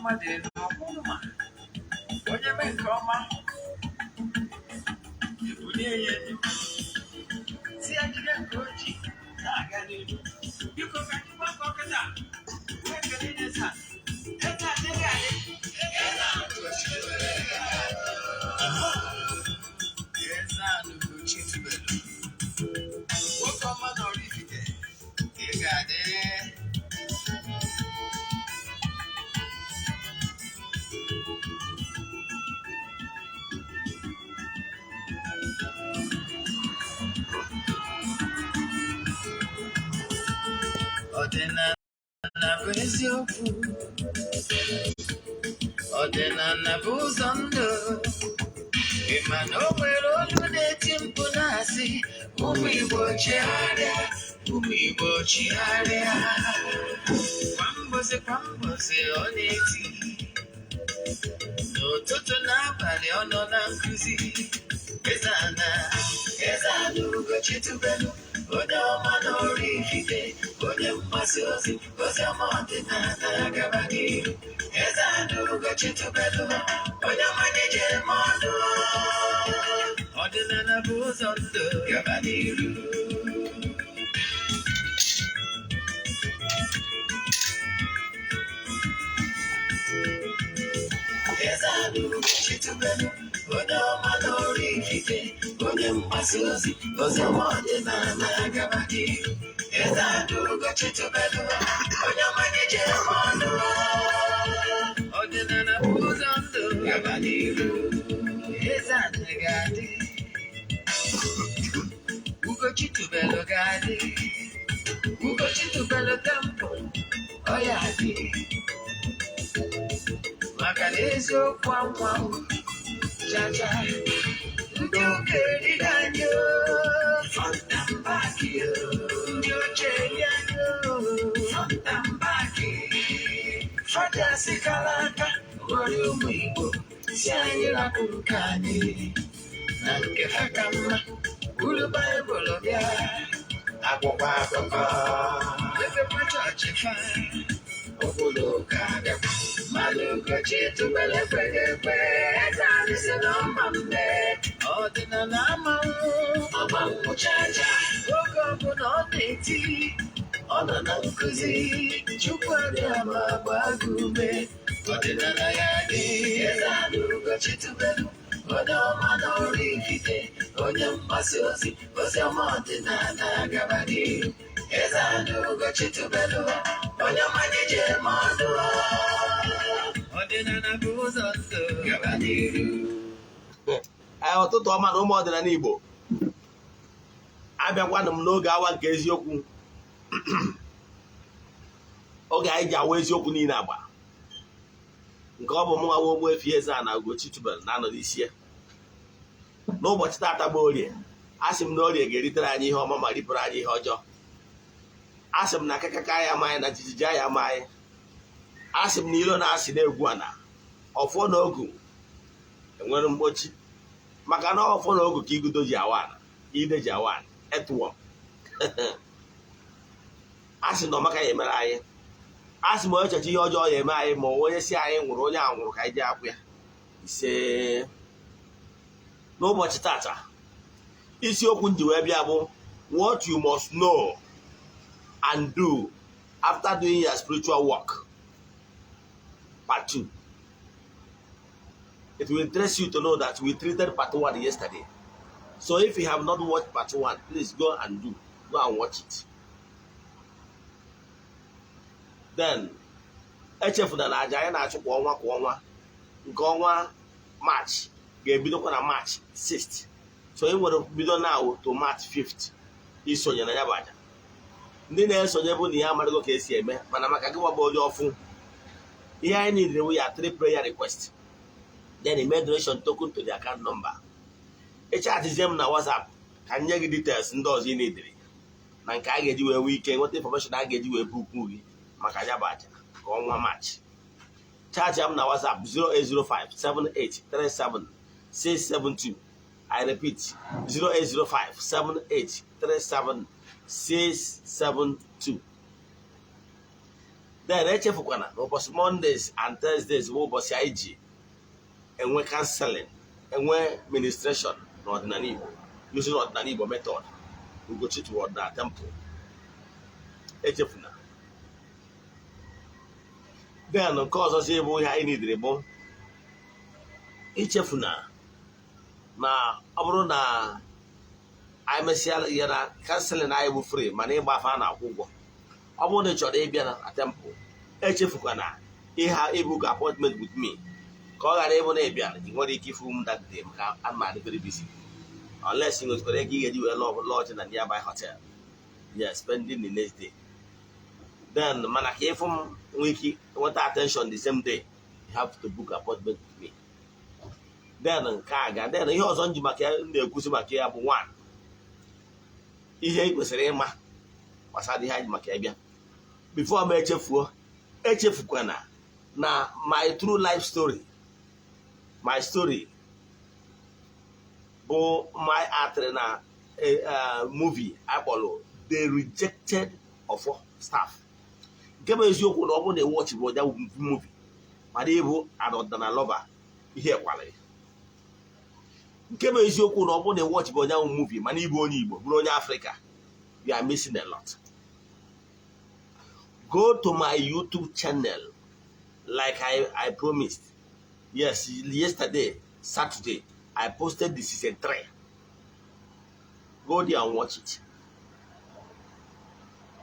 Mmadụ elu ọkwụrụ ma onye mee nke ọma, ebulie ya elu, si ya jide nke o ji na-aga n'ihu. Biko, ka anyị gbakọ kịta wee kelee eze a. Eze a dịghị adị. Eze a n'Ugochi tubelu, nwoke ọma na Oraifite, ị ga-adị. Ọdịnala bụ eziokwu, ọdịnala bụ ụzọ ndụ. Ị ma na o nwere olu na-eti mkpu na-asị, "Ụmụ Igbo, chigharịa, ụmụ Igbo, chigharịa." Kwa mbọsị kwa mbọsị ọ na-eti, n'ụtụtụ n'abalị ọ nọ na nkụzi. Eze-Ana, Eze-Ana Ugochi tubelu, onye ọma na Oraifite, onye mgbasa ozi ozi ọma ọdịnala, gaba n'ihu. Eze-Ana Ugochi tubelu, onye ọma na-eje eme ọnụ. Ọdịnala bụ ụzọ ndụ, gaba n'ihu. Eze-Ana Ugochi tubelu, onye ọma na Oraifite, onye mgbasa ozi ozi ọma ọdịnala, gaba n'ihu. Eze-Ana Ugochi tubelu, onye ọma na-eje eme ọnụ. Ọdịnala bụ ụzọ ndụ, gaba n'ihu. Eze-Ana ga-adị, Ugochi tubelu ga-adị, Ugochi tubelu temple ọ ya dị, maka na eziokwu anwanwụ chacha. Ndị ụka eriri anyị o, front and back o. Ndị oche eri anyị o, front and back. Fada sịkara aka ghọrọ ụmụ Igbo, si anyị rapụ nke anyị na nke ha ka mma. Buru Baịbụl bịa, akwụkwọ akụkọ, mepekwa chọọchị fa, obodo ụka bịakwa. Mmadụ Ugochi tubelu ekweghị ekwe, eze anyị si na ọma mme. Ọdịnala amanwụ ọma nwụchacha. Oge ọbụla ọ na-eti, ọ nọ na nkụzi. Chukwu abịa ma gbaa gị ume. Ọdịnala ya dị. Eze anyị Ugochi tubelu, onye ọma na Oraifite, onye mgbasa ozi ozi ọma ọdịnala, gaba n'ihu. Eze anyị Ugochi tubelu, onye ọma na-eje eme ọnụ. Ọdịnala bụ ụzọ ndụ, gaba n'ihu. Ee, ụtụtụ ọma na ụmụ ọdịnala Igbo. Abịakwanụ m n'oge awa nke eziokwu, oge anyị ji awa eziokwu niile agba. Nke ọ bụ mụnwa nwa Ogbuefi Eze-Ana Ugochi tubelu na-anọ n'isi ya. N'ụbọchị taata bụ Orie. A sị m na Orie ga-eritere anyị ihe ọma ma ripụrụ anyị ihe ọjọọ. A sị m na akakaka ya ama anyị, na jijiji ya ama anyị. A sị m na ilo na-asị na-egwu ana ọfọ na ogu enwere mgbochi, maka na ọfọ na ogu ka igudo ji awa ana, ide ji awa ana etuo. A sị na ọmaka ya emere anyị. A sị m onye cheche ihe ọjọọ ya eme anyị, ma onye si anyị nwụrụ, onye a nwụrụ ka anyị jee akwụ ya. Ise. N'ụbọchị tata, isiokwu m ji wee bịa bụ "What you must know and do after doing your spiritual work", part 2. It will interest you to know that we treated part 1 yesterday, so if you have not watched part 1, please go and watch it. Then echefuna na aja anyị na-achụ kwa ọnwa kwa ọnwa, nke ọnwa March ga-ebidokwa na March 6th. So ị nwere bido now to March 5th isonye na ya bụ aja. Ndị na-esonye bụ na ihe amarago ka esi eme, mana maka gị bụ onye ọfụ, ihe anyị niile wụ ya three prayer request, then email donation token to the account number. Ịchatizie m na WhatsApp ka m nye gị details ndị ọzọ ị na-edere na nke a ga-eji wee nwee ike nweta information a ga-eji wee book gị maka ya bụ aja ka ọnwa March. Chat m na WhatsApp 0805 7837 672. I repeat, 0805 7837 672. Then echefukwana na ụbọchị Mondays and Thursdays bụ ụbọchị anyị ji enwe counseling, enwe ministration n'ọdịnala Igbo, using ọdịnala Igbo method, Ugochi to ọdịnala temple. Echefuna. Then nke ọzọzi bụ ihe anyị nidiri bụ ichefuna na ọ bụrụ na anyị mesịa ya na counseling anyị bụ free, mana ịgba afa a na-akwụ ụgwọ. Ọ bụrụ na ị chọrọ ịbịa na temple, echefukwana ịha ibook appointment with me, ka ọ ghara ịbụ na ịbịa ị nwere ike ifu m that day, maka ana m adị very busy, unless ị nwekwara ego ị ga-eji wee lodge na nearby hotel, yes, spending the next day. Then mana ka ịfụ m nwee ike nweta attention the same day, you have to book appointment with me. Then nke a ga, then ihe ọzọ m ji maka ya na-ekwuzi maka ya bụ one ihe ị kwesịrị ịma gbasara ihe anyị maka ya bịa. Before m echefuo, echefukwana na my true life story, my story bụ my atịrị na movie akpọrọ The Rejected of Staff. Nke bụ eziokwu na ọ bụrụ na ewatch bụ ọja movie, mana ịbụ an ọdịnala lover, ihe kwaliri. Nke bụ eziokwu na ọ bụrụ na ewatch bụ ọja movie, mana ịbụ onye Igbo, bụrụ onye Afrịka, you are missing a lot. Go to my YouTube channel like I promised. Yes, yesterday, Saturday, I posted the season 3. Go there and watch it.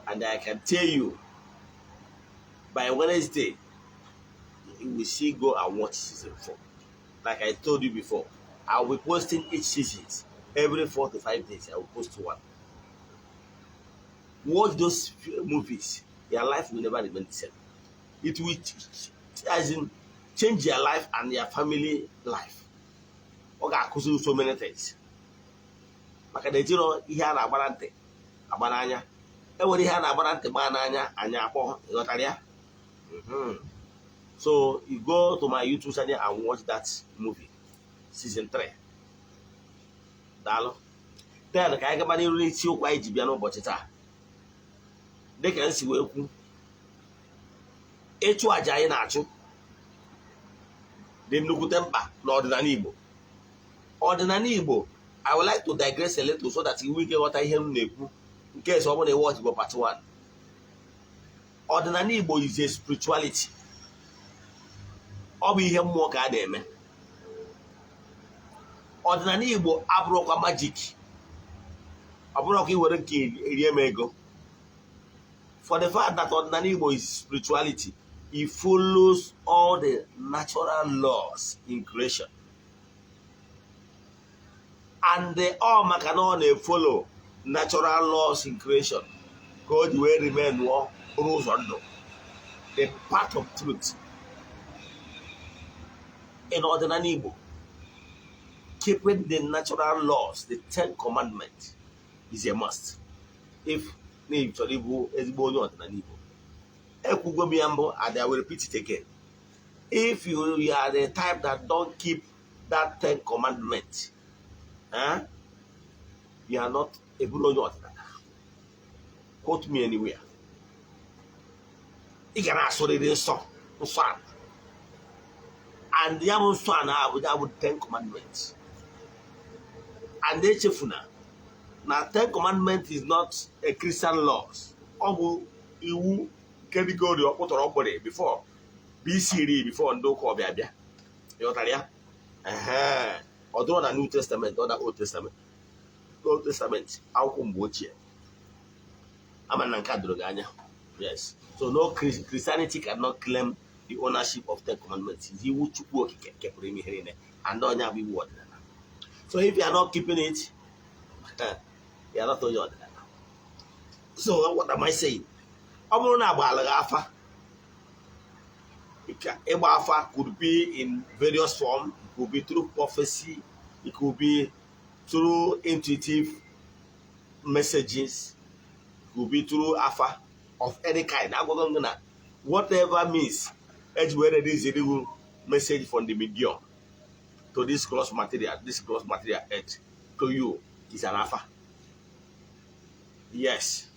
And I can tell you, by Wednesday, you will see, go and watch season 4. Like I told you before, I will be posting each season every 4 to 5 days. I will post one. Watch those movies. Your life will never remain the same. It will, as in, change your life and your family life. Ọ ga-akụziri so many things. Maka na ejiro ihe a na-agbara ntị agba n'anya. E nwere ihe a na-agbara ntị gbaa n'anya, anyị akpọ, ịghọtara ya? So you go to my YouTube channel and watch that movie, season 3. Daalụ. Then ka anyị gaba n'iru n'isiokwu anyị ji bịa n'ụbọchị taa. Dịka m si wee kwu, ịchụ àjà anyị na-achụ dị nnukwute mkpa n'ọdịnala Igbo. Ọdịnala Igbo, I would like to digress a little so that you will ghọta ihe m na-ekwu nke ọ bụla watch bụ part 1. Ọdịnala Igbo is a spirituality. Ọ bụ ihe mmụọ ka a na-eme. Ọdịnala Igbo abụrụkwa magic. Ọ bụrụkwa iwere nke rie m ego. For the fact that ọdịnala Igbo is spirituality, it follows all the natural laws in creation. And the all maka na ọ na-efollow natural laws in creation ka o ji wee remain nụọ bụrụ ụzọ ndụ, the path of truth. In ọdịnala Igbo, keeping the natural laws, the Ten Commandments, is a must if na ị chọrọ ịbụ ezigbo onye ọdịnala Igbo. Ekwugo m ya mbụ and I will repeat it again: if you are the type that don't keep that Ten Commandments, eh, you are not eburu onye ọdịnala. Quote me anywhere. Ị ga na-asụrịrị nsọ nsọ ala, and ya bụ nsọ ala abụ ya bụ Ten Commandments. And echefuna na Ten Commandments is not a Christian laws. Ọ bụ iwu nke dịgori ọkpụtọrọ ọkpụrị before BC iri, before ndị ụka ọbịa bịa. Ịghọtara ya? Ehe, ọ dụrọ na New Testament, ọ na Old Testament. Old Testament, akwụkwọ mgbe ochie. Ama na nke a doro gị anya. Yes, so no, Christianity cannot claim the ownership of Ten Commandments. Iwu Chukwu Okike kepụrụ ime ihe niile, and onye bụ iwu ọdịnala. So if you are not keeping it, you are not onye ọdịnala. So what am I saying? Ọ bụrụ na agbaala gị afa, ịgba afa could be in various form. It could be through prophecy, it could be through intuitive messages, it could be through afa of any kind. Agwago m gị na whatever means eji wee release the message from the medium to this gross material earth to you is an afa. Yes,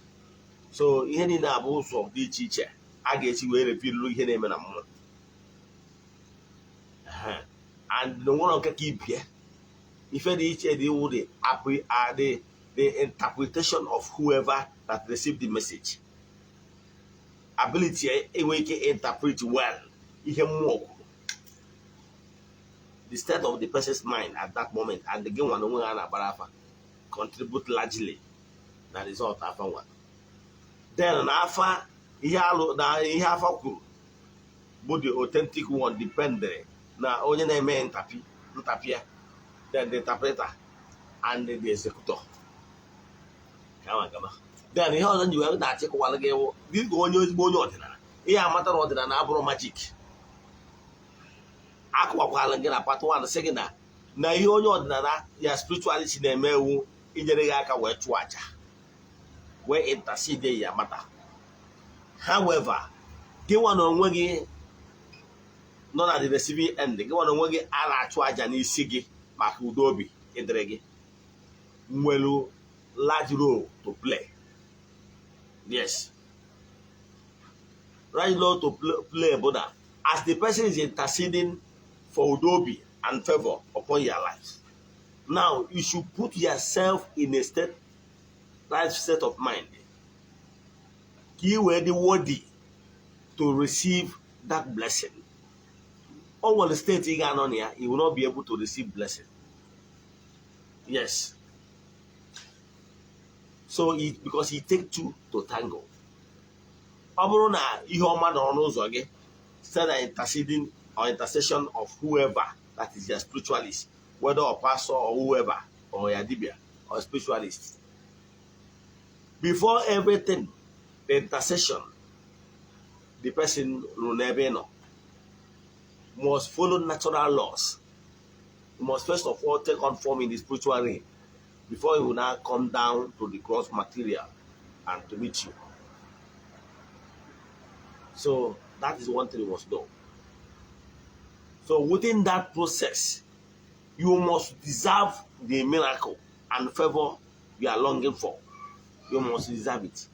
so ihe niile abụ ụzọ dị iche iche. A ga-esi wee reveal ihe na-eme na mmụọ. And na nwere nke ka ibie ife dị iche dị wụ the interpretation of whoever that received the message, ability enwe ike interpret well ihe mmụọ kwuru, the state of the person's mind at that moment, and the gị nwa na onwe ha na-agbara afa contribute largely na result afa nwa. Then na afa, ihe alụ na ihe afa kwuru bụ the authentic one dependere na onye na-eme ntapi ntapịa, then the interpreter and the executor. Kama gama. Then ihe ọzọ nji wee na-achịkọwara gị wụ, dịka onye ezigbo onye ọdịnala, ihe amata na ọdịnala abụrụ magic. Akụwakwala gị na part 1, sị gị na ihe onye ọdịnala ya spirituality na-eme ewu inyere gị aka wee chụọ aja, wee intercede ya mata. However, gị nwa na onwe gị nọ na the receiving end, gị nwa na onwe gị a na-achụ aja n'isi gị maka udo obi ịdịrị gị, nwere large role to play. Yes, large role to play bụ na as the person is interceding for udo obi and favor upon your life now, you should put yourself in a state, right state of mind, ka ị wee dị worthy to receive that blessing. O nwere state ị ga-anọ na ya, you will not be able to receive blessing. Yes, so it, because it take two to tango. Ọ bụrụ na ihe ọma nọrọ n'ụzọ gị site na interceding or intercession of whoever that is your spiritualist, whether or pastor or whoever or your dibia or spiritualist, before everything, the intercession the person rụrụ n'ebe ị nọ must follow natural laws. You must first of all take on form in the spiritual realm before he will now come down to the gross material and to meet you. So that is one thing you must know. So within that process, you must deserve the miracle and favor you are longing for. You must deserve it.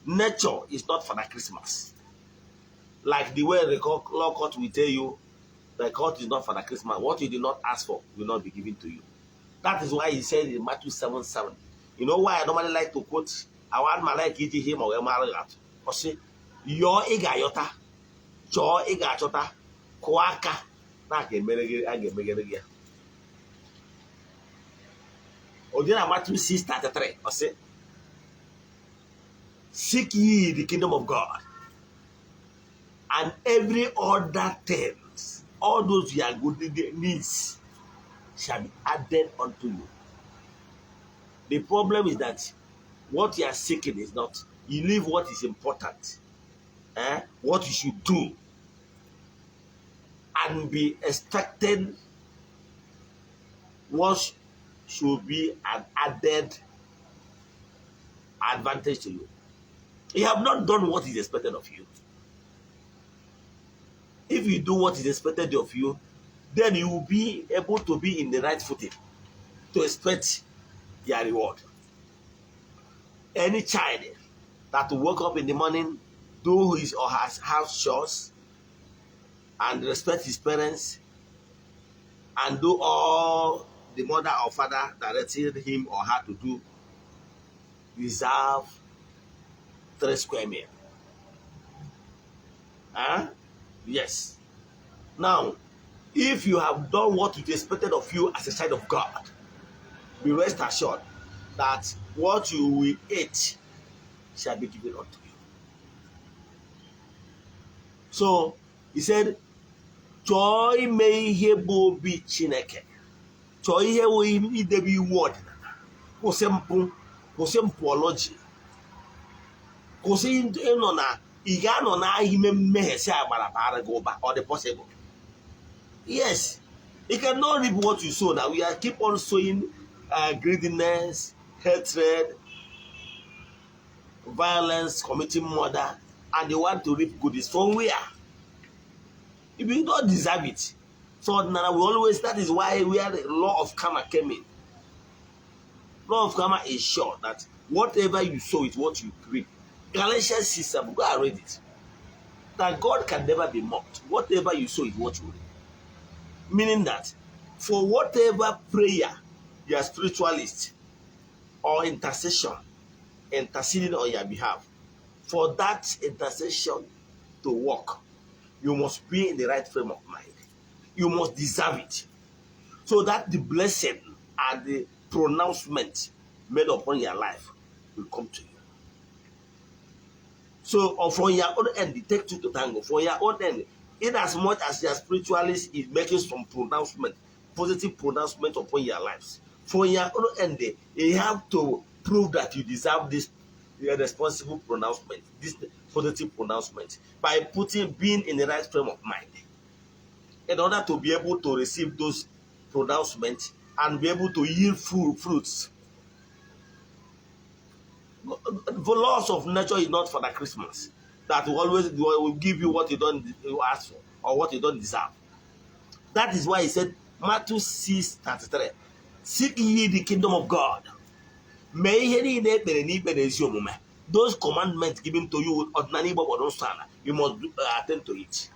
Nature is not for the Christmas. Like the way the law court will tell you, the court is not for the Christmas. What you did not ask for will not be given to you. That is why he said in Matthew 7 7. You know why I normally like to quote our like iji him or atụ? Ọ sị, yọọ, ị ga-ayọta; chọọ, ị ga-achọta; kụọ aka na a ga-emeghere gị ya. Ọ dị na Matthew 6:33. Ọ sị, "Seek ye the kingdom of God, and every other things, all those your good needs, shall be added unto you." The problem is that what you are seeking is not, you leave what is important, eh? What you should do, and be expecting what should be an added advantage to you. You have not done what is expected of you. If you do what is expected of you, then you will be able to be in the right footing to expect their reward. Any child that will wake up in the morning, do his or her house chores, and respect his parents, and do all the mother or father directed him or her to do, deserve three square meal. Huh? Yes. Now, if you have done what is expected of you as a child of God, be rest assured that what you will eat shall be given unto you. So, he said, chọọ ime ihe bụ obi Chineke. Chọọ ihe wụ idebe iwu ọdịnala. Kwụsị mpụ, kwụsị mpụọlọji. Kwụsị ịnọ na ị ga-anọ n'ime mmehie si agbara bara gị ụba. Ọ dị possible? Yes, you cannot reap what you sow. Now we are keep on sowing greediness, hatred, violence, committing murder, and they want to reap goodies from where? If you don't deserve it. So now we always, that is why we are the law of karma came in. Law of karma is sure that whatever you sow is what you reap. Galatians 6 7, go and read it. That God can never be mocked. Whatever you sow is what you reap. Meaning that for whatever prayer your spiritualist or intercession interceding on your behalf, for that intercession to work, you must be in the right frame of mind. You must deserve it. So that the blessing and the pronouncement made upon your life will come to you. So, or from your own end, it take two to tango. For your own end, in as much as your spiritualist is making some pronouncement, positive pronouncement upon your lives, for your own end, you have to prove that you deserve this responsible pronouncement, this positive pronouncement, by putting being in the right frame of mind, in order to be able to receive those pronouncements and be able to yield fruits. The laws of nature is not for the Christmas that will always will give you what you don't you ask for or what you don't deserve. That is why he said, Matthew 6:33, "Seek ye the kingdom of God." Mee ihe niile ekpere n'ikpe na ezi omume. Those commandments given to you, ọdịnala Igbo gbọrọ nsọ ala, you must attend to it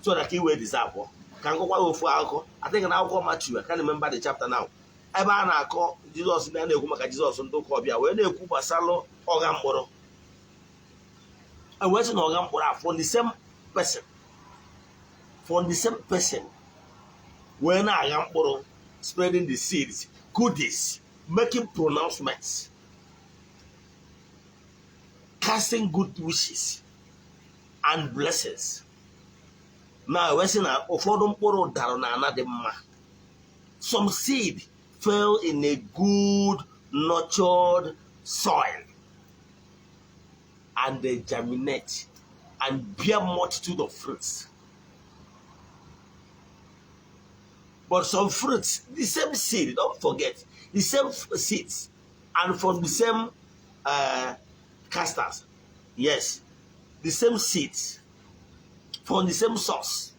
so that you will deserve. Ka m gụkwa gị ofu akụkọ. I think na akwụkwọ Matthew, I can't remember the chapter now, ebe a na-akọ Jizọs na na-ekwu maka Jizọs, ndị ụka ọbịa wee na-ekwu gbasara ọgha mkpụrụ. E wee sị na ọgha mkpụrụ a from the same person wee na-agha mkpụrụ, spreading the seeds, goodies, making pronouncements, casting good wishes and blessings. Na wee sị na ụfọdụ mkpụrụ dara n'ala dị mma. Some seed fell in a good nurtured soil and they germinate and bear multitude of fruits. But some fruits, the same seed, don't forget, the same seeds and from the same casters, yes, the same seeds from the same source.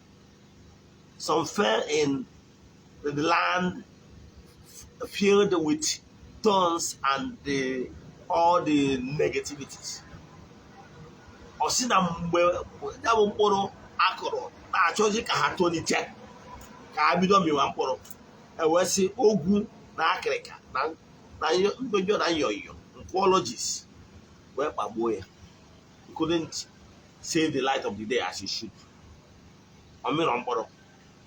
Some fell in the land filled with thorns and all the negativities. Ọ sị na mgbe ya bụ mkpụrụ akụrụ na-achọzi ka ha tolite, ka ha bido mịwa mkpụrụ, ewee sị ogwu na akịrịka na mkpejọ na nyọnyọ nkwologis wee kpagbuo ya. He couldn't save the light of the day as he should. Ọ mịrọ mkpụrụ,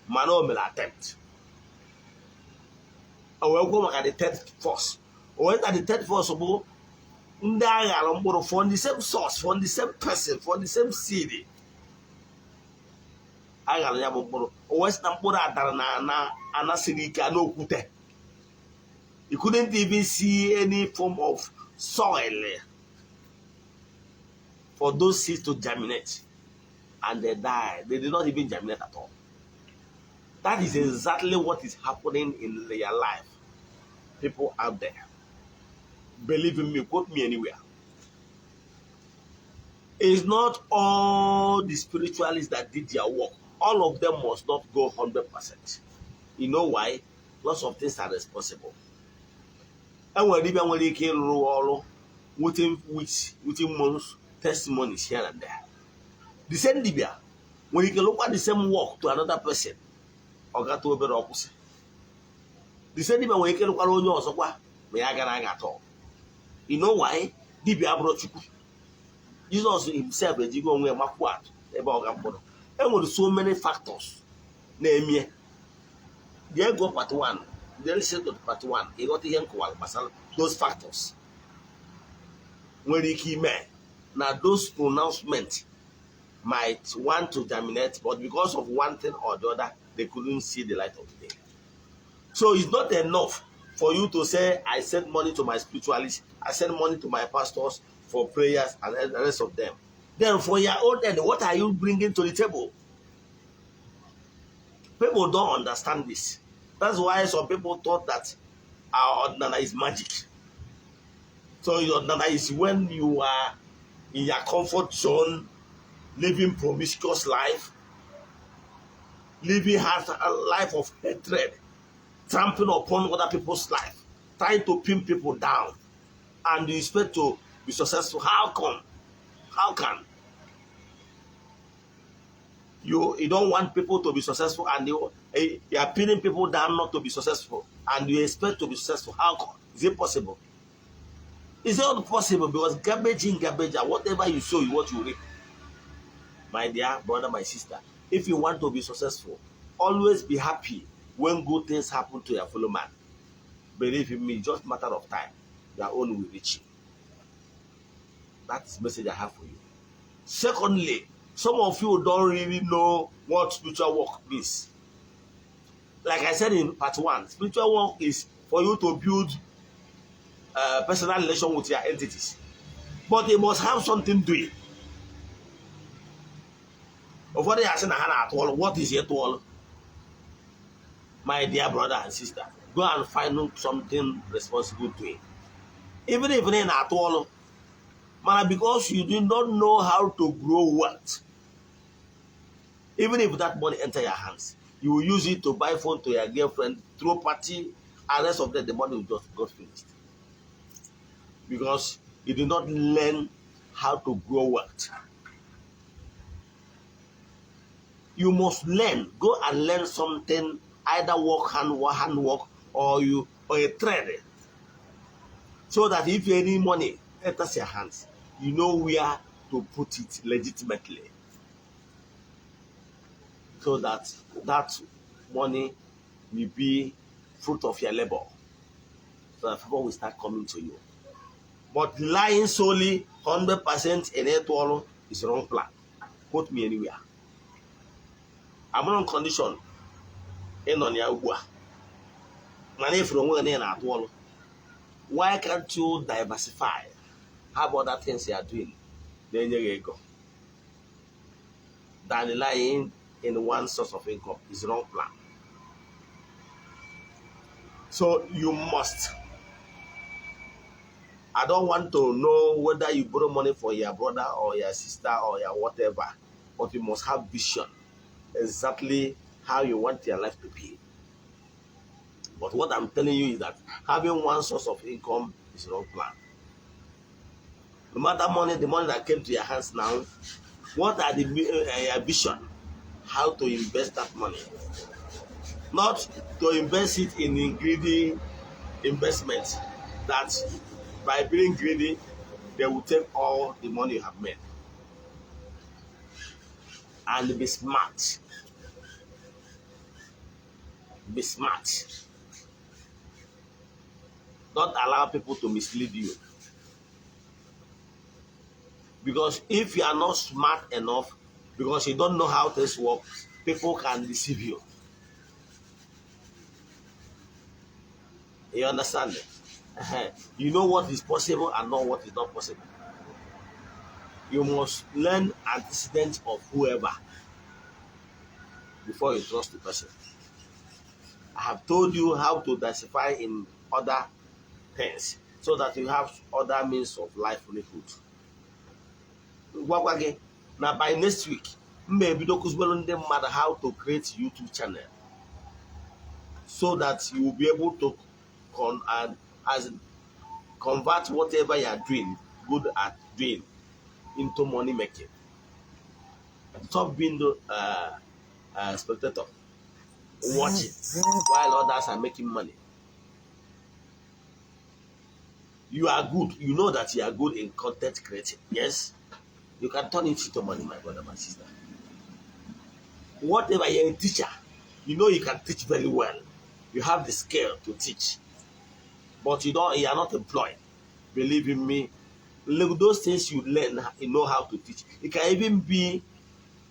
mana o mere attempt. O wee kwuo maka the third force. O wee na the third force bụ ndị aghara mkpụrụ from the same source, from the same person, from the same seed aghara ya bụ mkpụrụ. O wee sị na mkpụrụ a dara na ana ana siri ike n'okwute. You couldn't even see any form of soil for those seeds to germinate, and they died. They did not even germinate at all. That is exactly what is happening in their life, people out there. Believe in me, quote me anywhere. It's not all the spiritualists that did their work. All of them must not go 100%. You know why? Lots of things are responsible. Enwere dibịa nwere ike ịrụrụ ọrụ within weeks, within months, testimonies here and there. The same dibịa nwere ike lụkwa the same work to another person, ọ gata obere, ọkwụsị. The same dibịa nwere ike lụkwara onye ọzọkwa, ma ya gara aga atọ. You know why? Dibịa abụrụ Chukwu. Jizọs himself ejigo onwe ya makwụ atụ ebe ọ ga mkpụrụ. Enwere so many factors na-emie. Jee gụọ part 1, jee listen to part 1, ịghọta ihe nkọwara gbasara those factors nwere ike ime na those pronouncements might want to germinate, but because of one thing or the other, they couldn't see the light of the day. So it's not enough for you to say, "I send money to my spiritualists, I send money to my pastors for prayers," and the rest of them. Then for your own end, what are you bringing to the table? People don't understand this. That's why some people thought that our ọdịnala is magic. So your ọdịnala is when you are in your comfort zone, living promiscuous life, living a life of hatred, trampling upon other people's life, trying to pin people down, and you expect to be successful. How come? How can? You don't want people to be successful, and you are pinning people down not to be successful, and you expect to be successful. How come? Is it possible? It's not possible, because garbage in, garbage out. Whatever you sow is what you reap. My dear brother, my sister, if you want to be successful, always be happy when good things happen to your fellow man. Believe in me, just matter of time, your own will reach you. That's the message I have for you. Secondly, some of you don't really know what spiritual work means. Like I said in part 1, spiritual work is for you to build a personal relation with your entities. But they must have something doing. Ụfọdụ ya asị na ha na-atụ ọrụ. What is ịtụ ọrụ? My dear brother and sister, go and find something responsible doing. Even if ị na-atụ ọrụ, mana because you do not know how to grow wealth, even if that money enter your hands, you will use it to buy phone to your girlfriend, throw party, and rest of them, the money will just got finished. Because you did not learn how to grow wealth. You must learn. Go and learn something, either work, hand work, or a trade, so that if any money enters your hands, you know where to put it legitimately, so that that money will be fruit of your labor, so that people will start coming to you. But lying solely 100% in it is wrong plan. Quote me anywhere. I'm on condition. Ịnọ na ya ugbu a, mana ifuru onwe gị na ị na-atụ ọrụ. Why can't you diversify? Have other things you are doing na-enye gị ego than lying in one source of income is wrong plan. So you must. I don't want to know whether you borrow money for your brother or your sister or your whatever, but you must have vision exactly how you want your life to be. But what I'm telling you is that having one source of income is wrong plan. No matter money, the money that came to your hands now, what are the your vision? How to invest that money? Not to invest it in greedy investments that by being greedy, they will take all the money you have made. And be smart. Be smart. Don't allow people to mislead you. Because if you are not smart enough, because you don't know how things work, people can deceive you. You understand it? You know what is possible and not what is not possible. You must learn antecedents of whoever before you trust the person. I have told you how to diversify in other things so that you have other means of livelihood. Gwagwa gị na by next week, m ebido kụziwere ndị mmadụ how to create YouTube channel so that you will be able to convert whatever you are doing, good at doing, into money making. Stop being the spectator, watching while others are making money. You are good. You know that you are good in content creating. Yes, you can turn it into money, my brother, my sister. Whatever, you're a teacher, you know you can teach very well. You have the skill to teach, but you are not employed. Believe in me, look, those things you learn, you know how to teach. It can even be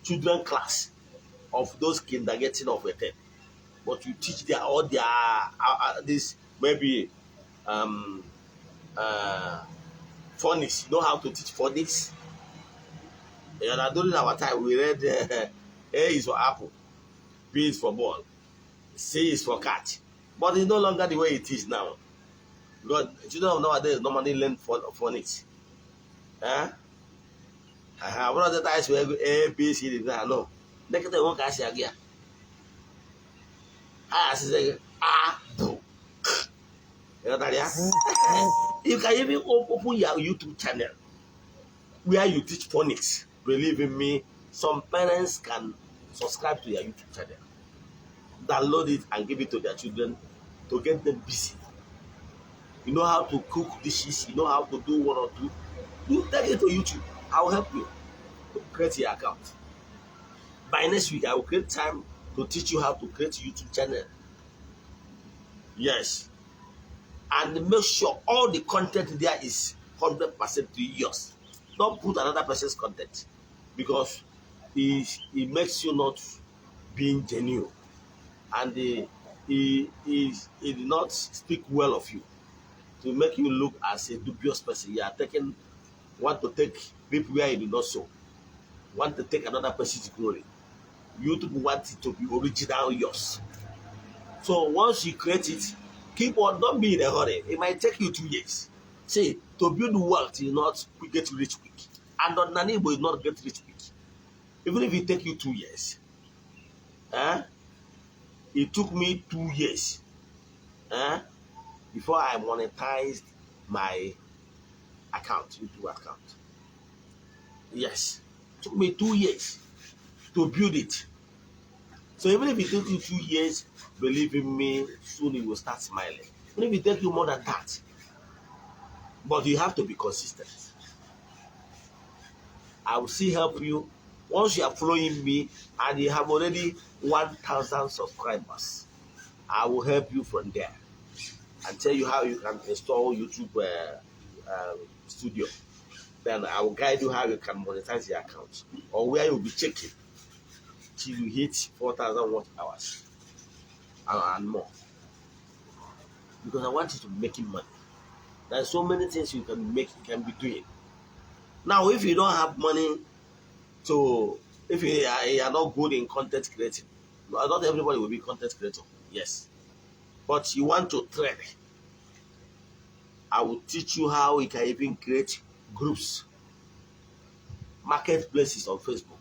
children class of those kindergarten of a 10, but you teach their all their this maybe phonics. You know how to teach phonics. Yeah, during our time we read A is for apple, B is for ball, C is for cat. But it's no longer the way it is now. Because children of nowadays normally learn phonics. Eh? One of the times we go A, B, C, D, no. Nekete nwoke asị agụ ya. Ha asịzi A, B. You can even open your YouTube channel where you teach phonics. Believe in me, some parents can Subscribe to your YouTube channel, download it and give it to their children to get them busy. You know how to cook dishes, you know how to do one or two. You take it to YouTube. I will help you to create your account. By next week, I will create time to teach you how to create YouTube channel. Yes. And make sure all the content there is 100% yours. Don't put another person's content because it makes you not being genuine, and it did not speak well of you, to make you look as a dubious person. You are taking, want to take people where you do not sow, want to take another person's glory. YouTube want it to be original yours. So once you create it, keep on, don't be in a hurry. It might take you 2 years. See, to build wealth is not get rich quick. And on Igbo is not get rich quick. Even if it take you 2 years. Eh? It took me 2 years, eh, before I monetized my account, YouTube account. Yes. It took me 2 years to build it. So even if it takes you 2 years, believe in me, soon you will start smiling. Even if it takes you more than that, but you have to be consistent. I will still help you once you are following me and you have already 1,000 subscribers. I will help you from there and tell you how you can install YouTube Studio. Then I will guide you how you can monetize your account or where you'll be checking till you hit 4,000 watch hours and more. Because I want you to be making money. There are so many things you can make, you can be doing. Now, if you don't have money to, if you are not good in content creating, not everybody will be content creator, yes. But you want to trade, I will teach you how you can even create groups, marketplaces on Facebook.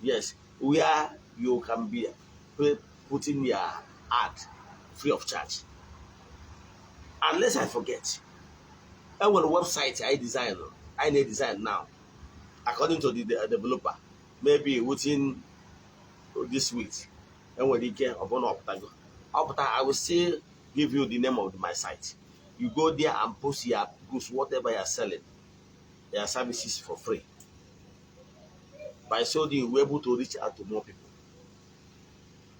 Yes, where you can be putting your ad free of charge. Unless I forget, I will website I design, I need design now, according to the developer, maybe within this week. Enwere ike ọ bụrụ na ọpụtago ọpụta, I will still give you the name of my site. You go there and post your goods, whatever you are selling, your services for free. By so doing, you will able to reach out to more people.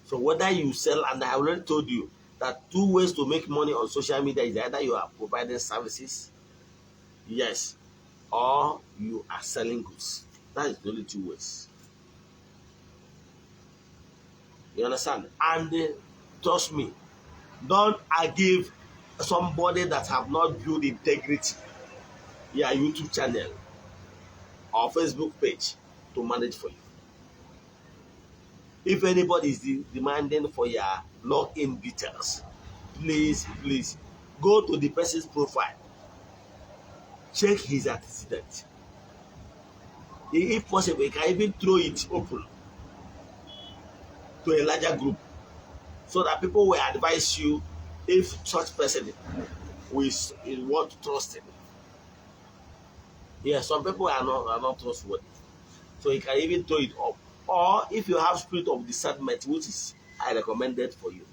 So whether you sell, and I already told you that two ways to make money on social media is either you are providing services, yes, or you are selling goods. That is the only two ways. You understand? And trust me, don't I give somebody that have not built integrity your YouTube channel or Facebook page to manage for you. If anybody is demanding for your login details, please, please go to the person's profile, check his antecedent. If possible, you can even throw it open to a larger group so that people will advise you if such person is worth trusting. Yeah, some people are not trustworthy. So you can even throw it up. Or if you have spirit of discernment, which is I recommended for you,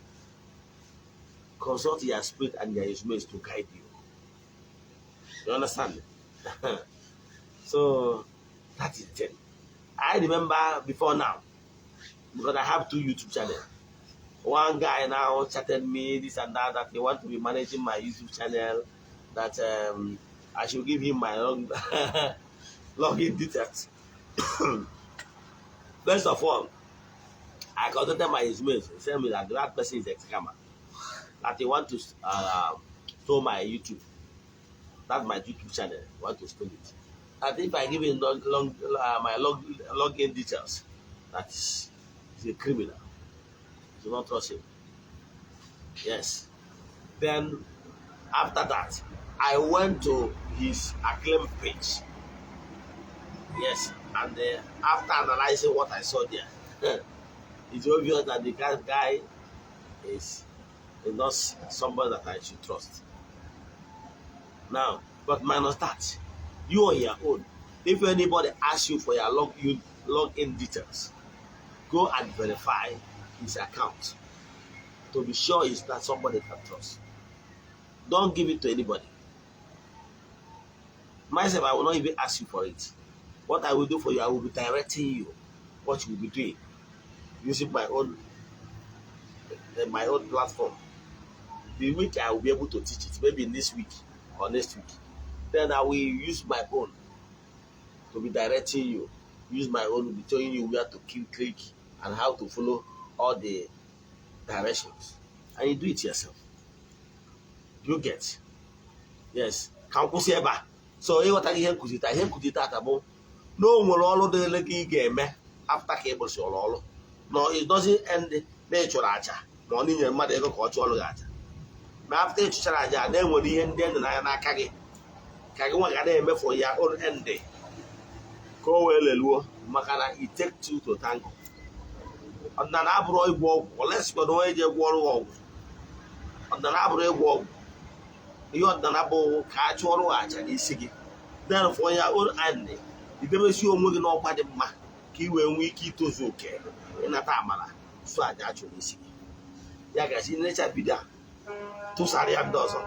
consult your spirit and your instruments to guide you. You understand? So that is it. I remember before now, because I have two YouTube channels. One guy now chatted me this and that, that he want to be managing my YouTube channel, that I should give him my login details. First of all, I contacted my mates. He said me that that person is a scammer. That he want to steal my YouTube. That's my YouTube channel. He want to steal it. That if I give him my login details, that is he's a criminal. Do not trust him. Yes. Then after that, I went to his Acclaim page. Yes. And after analyzing what I saw there, it's obvious that the guy is not somebody that I should trust. Now, but minus that, you on your own, if anybody asks you for your login details, Go and verify his account to be sure it's not somebody can trust. Don't give it to anybody. Myself, I will not even ask you for it. What I will do for you, I will be directing you what you will be doing using my own platform. The week I will be able to teach it, maybe this week or next week. Then I will use my own to be directing you. Use my own to be telling you where to click and how to follow all the directions. And you do it yourself. You get? Yes. Ka m kwụsị ebe a. So ịghọta ihe nkụzi taa, ihe nkụzi taata bụ na o nwere ọrụ dịrị gị ị ga-eme after ka ị gbụsịrị ọrụ. No, it doesn't end na ị chụrụ aja ma ọ na inyere mmadụ ego ka ọ chụọrụ gị aja. Na after ị chụchara aja, na enwere ihe ndị dị n'anya n'aka gị ka gị nwa ga na-emefu ya own end ka o wee leluo, maka na it take two to tango. Ọdịnala abụrụ ịgwọ ọgwụ, olesikwana onye ji egwọ ọrụ ọgwụ. Ọdịnala abụrụ ịgwọ ọgwụ. Ihe ọdịnala bụ ka a chụọrọ aja n'isi gị, then for your own end, idebesi onwe gị n'ọkwa dị mma ka ị wee nwee ike itozu oke ịnata amara so aja a chụrụ n'isi gị. Ya gazi nlecha video a, tụsara ya ndị ọzọ,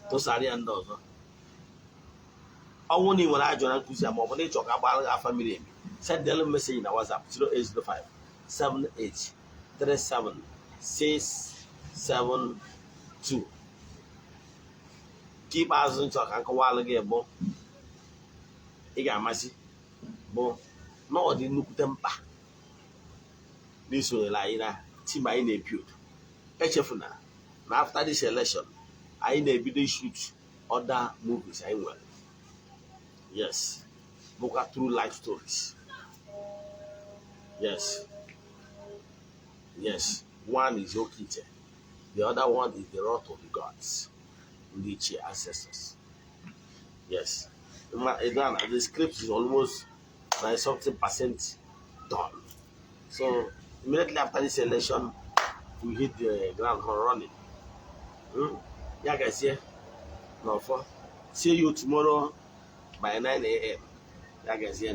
tụsara ya ndị ọzọ. Ọnwụ na ị nwere ajụ na nkụzi a, ma ọ bụ na ịchọ ka agbara gị afa miri emi, send them message na WhatsApp 0805 78 37 672. Nke ikpeazụ nchọ ka nkọwalụ gị bụ ị ga-amasị bụ na ọ dị nnukwute mkpa n'isonyere anyị na team anyị na-ebuild. Echefuna na after this election, anyị na-ebido shoot other movies anyị nwere. Yes, bụkwa true life stories. Yes, one is Okite, the other one is the Wrath of the Gods, ndị ichie ancestors. Yes. The script is almost 90 something percent done. So immediately after this election, we hit the ground running. Ya gazie n'ọfọ. See you tomorrow by 9 a.m. Ya gazie.